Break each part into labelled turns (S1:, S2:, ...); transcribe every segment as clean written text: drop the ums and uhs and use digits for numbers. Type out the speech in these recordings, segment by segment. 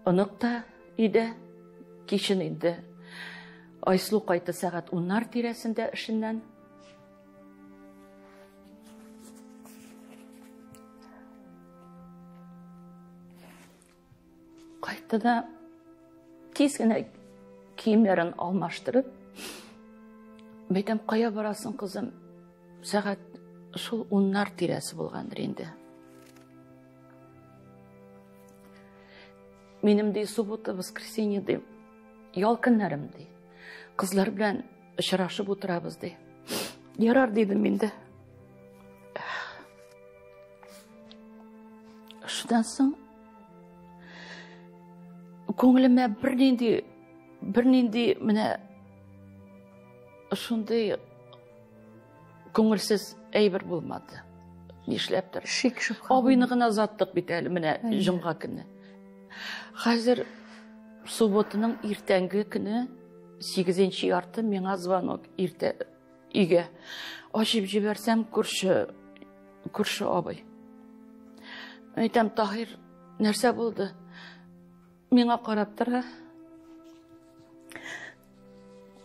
S1: Онык та өйдә. Кичен инде Айсылу кайтты сәгать уннар тирәсендә эшеннән. Кайтты да тиз генә киемнәрен алмаштырып, әйтәм, кая барасың, кызым? Сәгать шул уннар тирәсе булгандыр инде. Минем ди суббота, воскресенье ди, ял көннәрем ди. Кызлар белән очрашып утырабыз ди. Ярар дидем инде. Шуннан соң күңелемә бернинди менә шундый күңелсез әйбер булмады. Нишләптер.
S2: Шик шөбһә.
S1: Абыйны гына озаттык бит әле менә җомга көне. Хәзер субботаның иртәнге көне 8-нче ярты миңа звонок иртә өйгә. Ачып җибәрсәм, күрше абый. Әйтәм, Таһир, нәрсә булды? Миңа карап тора.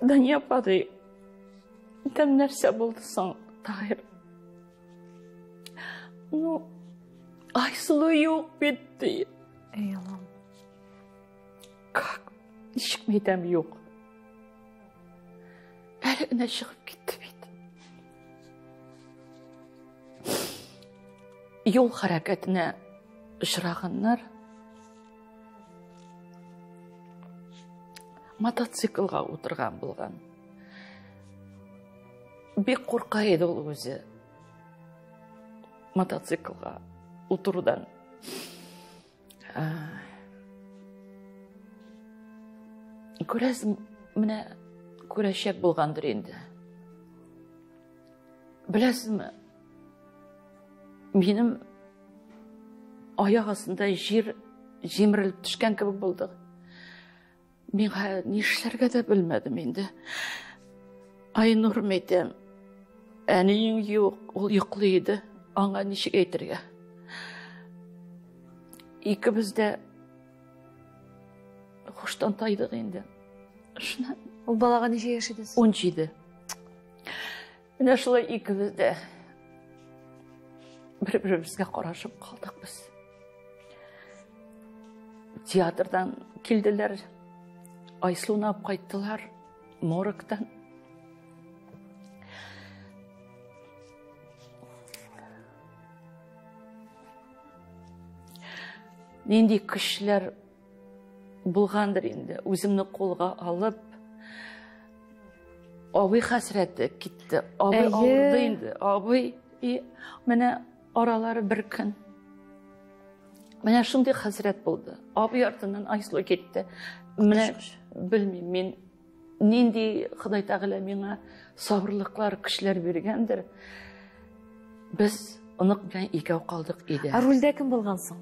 S1: Дания апа ди, әйтәм, нәрсә булды соң, Таһир? Ну, Айсылу юк бит, ди.
S2: Эй, Аллам.
S1: Как? Ничек әйтәм, юк. Әле генә чыгып китте бит. Юл хәрәкәтенә очраганнар. Мотоциклга утырган булган. Бик курка иде ул үзе. Мотоциклга утырудан. Күрәсең, менә күрәчәк булгандыр инде. Беләсезме, минем аяк астында җир җимерелеп төшкән кебек булды. Миңа нишләргә дә белмәдем инде. Айнур әйтәм, әниең юк, ул йоклый иде. Аңа ничек әйтергә? Икебез дә хуштан тайдык инде. Шуннан
S2: Ул балага ничә яшь иде?
S1: 17. Менә шулай икебез дә бер-беребезгә карашып калдык без. Театрдан килделәр, Айсылуны алып кайттылар, моргтан. Нинди көчләр булгандыр инде, үземне кулга алып, абый хәсрәте китте. Абый авырды инде. Абый и менә аралары бер көн. Менә шундый хәсрәт булды. Абый артыннан Айсылу китте. Менә белмим, мин нинди Ходай Тәгалә миңа сабырлыклар, көчләр биргәндер. Без онык белән икәү калдык өйдә.
S2: Ә рульдә кем булган соң?